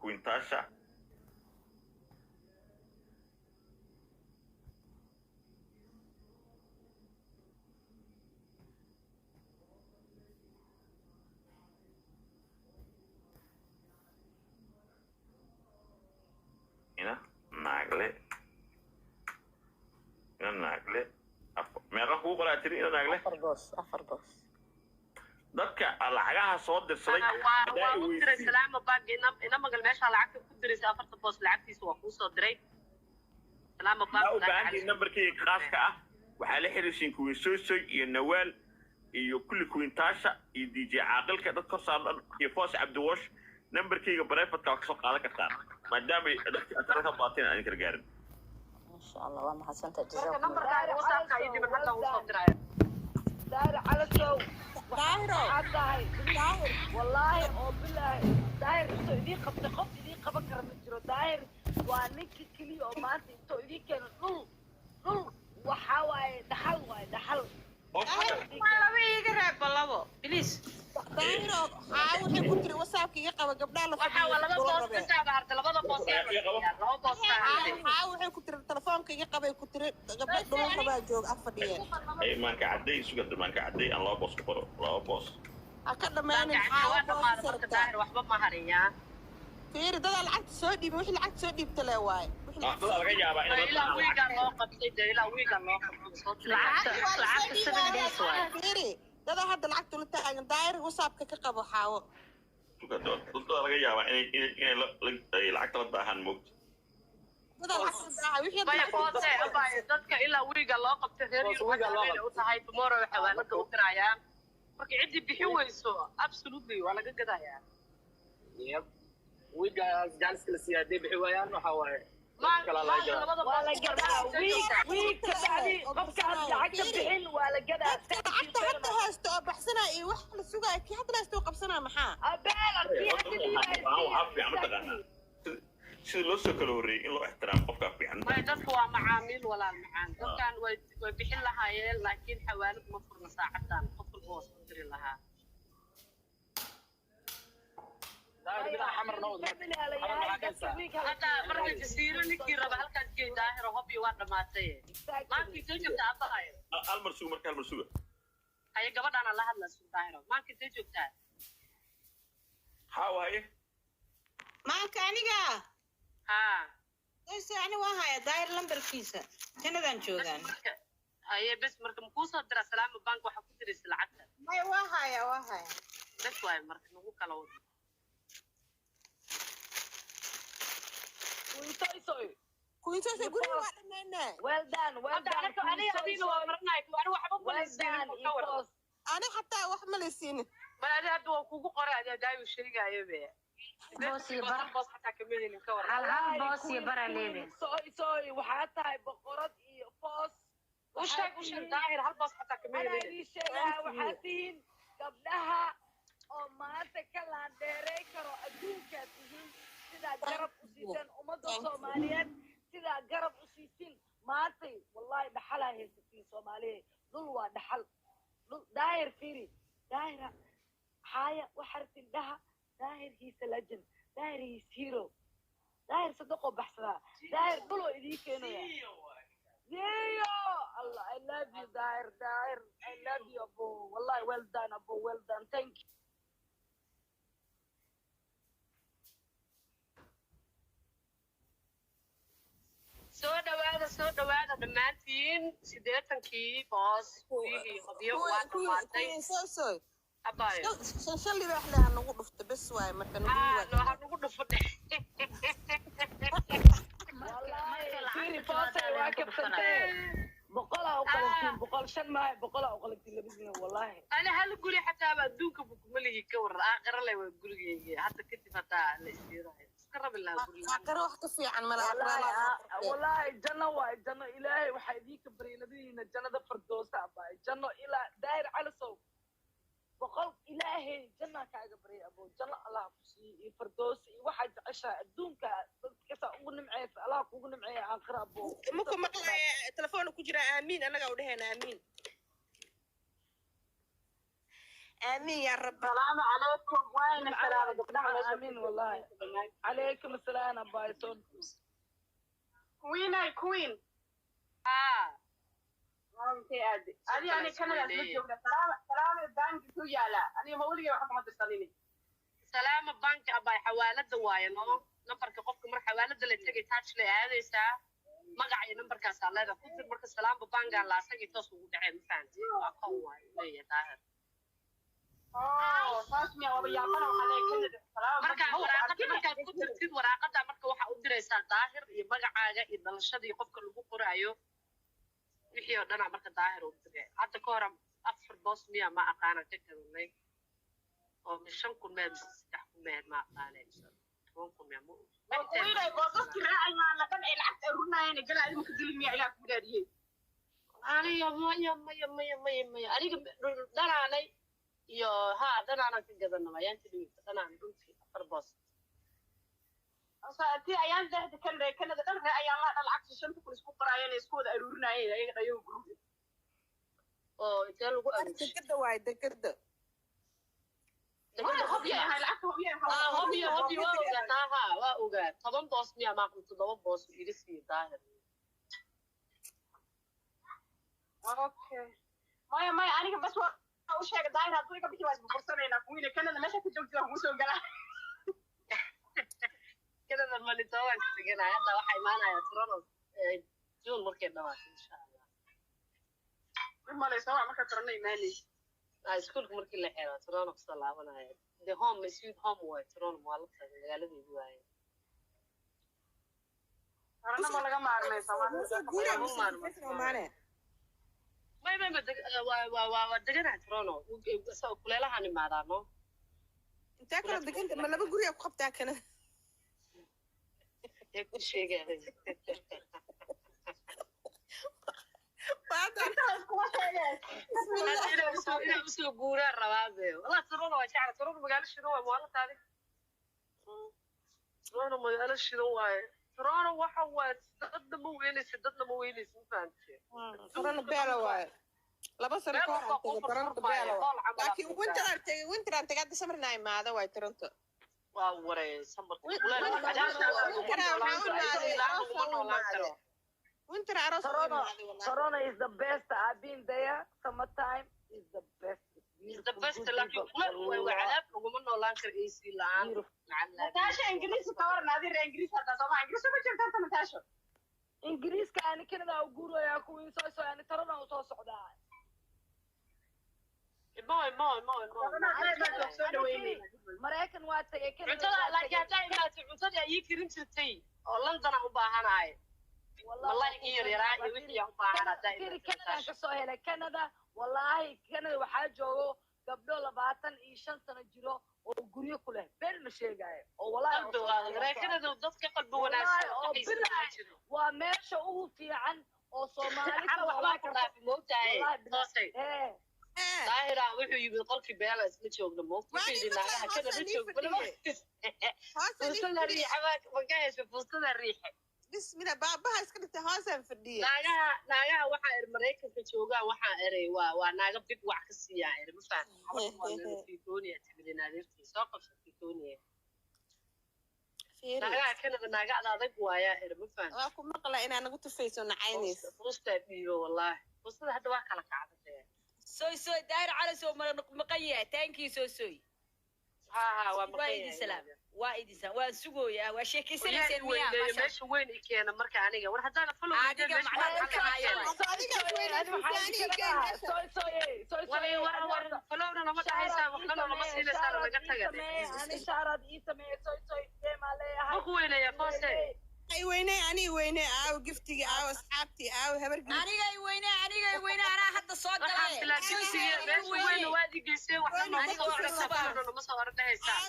Queen Tasha. Ina naagle, ina naagle, meeqa kugu qoraa tiri, ina naagle? Afar boos, afar boos. Dadka lacagaha soo dirsaday waa u diray Salaama Bank. Ina magal meesha lacagta ku diraysa, afarta boos lacagtiisa waa kuu soo diray Salaama Bank. U baahantihiin nambarkayga khaaska ah, waxaa la xiriirsiin Queen Soysoy iyo Nawaal iyo kulli, Queen Tasha iyo DJ Caaqilka, dad kor saaran iyo Foos Cabdiwash. Nambarkayga private-ka waa kasoo qaadan kartaan, maadaama dadka aad ka baateen aan kala gaarin. Insha Allah, waa mahadsantahay. Marka jazakum. Nambarkaaga WhatsAppka iyo dibad hadda uu soo diraya. Daahir Calasow. Daahiro. Waxaad tahay Daahir. Wallaahi oo bilaahi, Daahir intuu idiin qabtay qof idiin qaban kara ma jiro. Daahir waa ninka keliya oo maanta intuu idiin keeno dhul. Dhul waxaa waaye dhaxal, waaye dhaxal. Waa laba iiga reebba, labo please. Daahiro, xaa waxay ku tiri WhatsAppka iga qaba, gabdhaha la Waxaa waa laba fadhiyo boos rabee. bisaaba hartay, labada boos yaa la siiyaa, laba boos baa hartay. Xaa waxay ku tiri telefoonka iga qabay, ku tiri gabdha dhulal rabaa jooga af fadhiyeen. Ay, maanka cadday suga, maanka cadday aan laba boos ku qoro, laba boos. Ha ka dhammaanin. Maanka xaa waa dhamaada boos marka rabtaa. Daahir waxba ma harin yaa. Fiiri, dadaa lacagta soo dhiibay, wixii lacagta soo dhiibta le waaye. Wixii lacagta Dadaa laga yaabaa in Ilaa wiigaa loo qabtay dee, ilaa wiigaa loo qabtay soo diraya. Lacagta, lacagta 7 days waay. Fiiri, dadaa hadda lacagta ula taagan. Daahir, WhatsAppka ka qabo xaawo. Dadaa laga yaabaa inay ay lacagta la daahaan, moogta. Dadaa lacagta la daaha wixii hadda Maya lacagta boose abaayo, dadka ilaa wiiga loo qabtay reer Boos Yurub wiiga loo habeen u tahay tomorrow xawaalada u dirayaan. Marka ciddii bixin weyso, absolutely waa laga gadayaa. Yep, wiigaas jaaniska la siiya hadday bixi waayaan, waxaa waaye dad kalaa laga gadaa. Labada Waa la boos gadaa wiig, wiig ka bacdi qofka aan lacagta bixin waa la gadaa. Dadka lacagta hadda haysta oo baxsanaa iyo wax la sugaayo, kii hadda haysta oo qabsanaa maxaa? Abeela kii hadda Waxaa fiican mataqaanaa sida loo soo kala horreeyey in loo ixtiraamo qofkaa fiican. Maya, dadka waa macaamiil walaal macaan. Dadkan way bixin lahaayeen, laakiin xawaalad ma furna saacadan. Qof walba waa soo diri lahaa. Daahir, bilaa xamar noo wad marka. Xamar maxaa ka haysaa? Hadda marka jasiiro ninkii raba halkaas geey. Daahiro, hobyo waa dhamaatay. Maankii soo joogtaa abahayo? Hal mar suga marka, hal mar suga. Haye, gabadhaana la hadla su. Daahiro, maankii soo joogtaa? Haa, waaye. Maanka aniga. Haa. Soysoy, ani waa haya Daahir lambarkiisa, Kanadaan joogaan. Marka haye, bes marka makuu soo dira Salaama Bank waxaa ku diraysa lacagta? Maya, waa haya, waa haya. Bes waaye, marka nagu kala wado. Soy. Kuinsoosay guriga waa dhammaynaa. Well done, well Hadda done. anaka aniga adiina waa maranay, ani waxba Well done, malaysiinin ka waran. Ifos. Ani xataa wax ma laysiinin. Bal adi hadda waa kugu qoray, adi hadaayu sheegaayo be. Boos iyo bar. Boos xataa kama helin, ka waran? Hal hal boos iyo bara leedeen. Soy soy, waxaa tahay boqorad iyo foos. U sheeg, u sheeg Daahir, hal boos xataa kama Anaa helin. idiin sheegaa, waxaa tihiin gabdhaha oo maanta ka laandheerey karo adduunkaa tihiin. Sidaa garab u siiseen ummadda Soomaaliyeed, sidaa garab u siisin maantay, wallahi dhaxalaa haysatiin Soomaaliyeed. Dhul waa dhaxal, dhul. Daahir, fiiri, Daahira xaaya waxartin dhaha. Daahir, he's a legend. Daahir, he's hero. Daahir sadaqoo baxsadaa. Daahir dhuloo idiin keenaya. Zio! Allah, I love you, Daahir, Daahir. I love you, Abu. Wallahi, well done, Abu. Well done. Thank you. Soo dhawaada, soo dhawaada dhammaantiin. 80-kii boos guryihii hobyo waa dhamaatay. Kuinsoosay Abaayo. Shan shan libaax leh ha nagu dhufto, bes waaye marka nagu. Haa, no ha nagu dhufo dheh. Wallahi, fiiri, foosay waa kabsantee. 100-aa u qalantiin, 100 shan maayo, 100-aa u qalantiin labadiina, wallahi. Ani hal guri xataaba adduunka bukuma lihi, ka waran? Aakhira le waa gurigeyga. Hadda kadib hataa la isiirayo iska rabi lahaa guri la'aan. Aakhiro wax ka fiican mala. Wallahi, aakhiro. Wallahi, janno waay, janno. Ilaahay waxaa idiinka baryay labadiina jannada fardoosa abaay. Janno ilaa Daahir Calasow 100, Ilaahay jannaa kaaga baryay abo. Janno Allah ku siiyo iyo fardoosa iyo waxaa jeceshahay adduunka dadka ugu nimceeysa, Allah kugu nimceeya aakhira abo. Muku maqlaya, telefoon ku jira. Aamiin, annaga u dhehayna aamiin. Aamiin yaa rabbi. Salaamu calaykum, waana salaama gabdhaha meesha. Aamin wallahi. Calaykum asalaam, abayson. Queenay, queen. Haa. Intee aadi adi? Ani Canada ma joogna. Salaama, salaama banki ku yaala, aniga ma weligay waxa kuma dirsanini. Salaama banki abay, xawaalada waaye. No, nambarka qofka mar xawaalada la tegay, touch la aadaysaa, magaca iyo nambarkaasaa leedahay ku dir. Marka salaama bankaan la asagii toos ugu dhacay, ma fahanti? Waa kon waaye leeyahay Daahir. Oh, saas miya? Waaba yaabana, waxaa leeyahay Canada salaama marka banki ma waraaqada arkine. Markaad ku dirtid waraaqada, marka waxaa u diraysaa Daahir iyo magacaaga iyo dhalashada iyo qofka lagu qoraayo, wixii oo dhanaa. Marka Daahir u diray hadda ka hor afar boos miya, ma aqaana, ka gadanay oo 5000 mee mise 3000 mee, ma aqaane, mise 10,000 mee, ma ogi. Oo queenay, boosaskii raacayaan la dhan ay lacagta arurinayeen gala, adiga ka dili miya? Ilaah ku dhaariyey. Aniga maya, maya, maya, maya, maya, aniga dhanaanay iyo haa, dhanaanan ka gadana ayaanti dhigta dhanaan runtii afar boos. Tii ayaan dehda Canada, Canada dhan ree ayaan la dhan lacagta 5000 isku qoraayeen, isku wada aruurinayeen ayaga dhayo group. Oo intee lagu aruurshay? Dekada waay, dekada. Dekada Hobyo ahay, lacagta hobyo ahay. Ah, hobyo, hobyo waa ogaa, haa, waa ogaa. 10 boos miya maaqan, toddoba boos iga siiye Daahir. Okay, maya, maya, aniga bas waa u sheegay Daahir, hadduu iga bixi waa isburbursanaynaa. Kuwiina Canada meesha ku joogtida waa kugu soo galaa. Canada Manitoba ka teganaya hadda, waxaa imaanaya Toronto June markay dhamaato, insha Allah. Malaysa waa markaa Toronto imaanaysa? Ah, iskuulka markii la xiro Toronto kusoo laabanaya. The home my sweet home waay Toronto, waa la tagay, magaaladeedu waaye. Toronto ma laga maarmay Soomaalida? Guura. Ma maarmo. Soomaaliya. May, may, ma waa deganahay Toronto. Isagoo kuleelahaan imaadaa, no. Intee kaloo deganta? Ma laba guriga ku qabtaa Canada? Ee ku sheegaya. Inaa usoo guuraan rabaa be. Wallah, Toronto waa jecla. Toronto magaalo shidan waaye, maalataadi. Toronto magaalo shidan waaye. Toronto waxa waaye dadna ma weynaysa, dadna ma weynaysa, ma fahamtee? Toronto beela waaye. 2 sano ka hor aan tegay Toronto, beela waaye, laakiin winter aan tegay, winter aan tegay. Hadda summerna imaada waay Toronto. Waa waree samarka. Winter waxaa u imaaday aroos u imaaday, winter aroos u Toronto, imaaday wallahi. Toronto is the best. I've been there. Summertime is the best. It's is the beautiful, best, good laakiin people. kuleel waay, waa cadaab, laguma noolaan karo AC la'aan. Beautiful. Natasha, Ingiriisi ka waran? Adi ree Ingiriis hadda Sooma, Ingiriisi ma joogta hanta, Natasha? Ingiriiska ani Canada u guurayaa, kuwiin soo soo ani Toronto u soo socdaa. Imo, imo, imo, imo. Soo dhaweynayna. Maraykan waa tagay, Canada Cuntada waa laakiin tagay. haddaa imaatay, cuntadii ay ii karin jirtay oo London aan u baahanahay. Wallahi ii yar yaraa iyo wixii aan u baahan haddaa Firi, imaatay. Canada aan kasoo helay. Canada wallahi, Canada waxaa joogo gabdho 25 sano jiro oo guryo ku leh, been ma sheegaayo, oo wallahi oo Qalbi Soomaaliya waa soo Canada, dadka qalbi Wallahi, wanaagsan oo oo dhaxaysa bilahi. ma jiro. Waa meesha ugu fiican oo Soomaali ku Xana waxbaa noolaan ku karto. dhaafi moogtahay. Wallahi bilahi. Toosay. Ee. Daahira wuxuu yimid qolkii beela isla joogna moogta. Wuxuu yidhi naagaha Canada joog. Fuustada riixa ma ka hesho fuustada riixe? Bismillah, baabaha iska dhigtay, hoosaan fadhiya. Naagaha waxaa er Maraykanka joogaan, waxaa eray waa naaga big wax ka siiyaa eri, ma fahamta? Fitonia timid naadirtii soo qabsa Fitonia. Naagaha Canada naaga ad adag waayaa eri, ma fahamta? Waa ku maqla inaa nagu tufayso, nacaynayso. Fuustaa dhiibo wallaahi, fuustada hadda waa kala kacday. Soy soy, Daahir Cali soo mara maqan yahay. Thank you, soy soy. Ha ha, waa waa maqan idin yahay. Salaam, waa idin salaam, waan sugooyaa, waa sheekeysanayseen miyaa? Weyneeyo Maasha. Meesha weyn i keena marka aniga war haddaana follow. Adiga macnaha halka haayo waay. Adiga War war war, followna nama dhahaysaa, waxnana nama siinaysaa, naga taga. Ani shaaraad ii sameeye, soy soy deemaa leeyahay. Ma ku weyneeya, Foose? Ay weyne, ani weyne, aaw giftigii, aaw asxaabtii, aaw habar. Anigay weyne, anigay weyne, anaa hadda soo Waxaan galay. filaa giftiga meesha weyn waad i geysay, waxna nama Aniga soo waa orahaysaa, cusubaa. followna nama soo ordhahaysaa.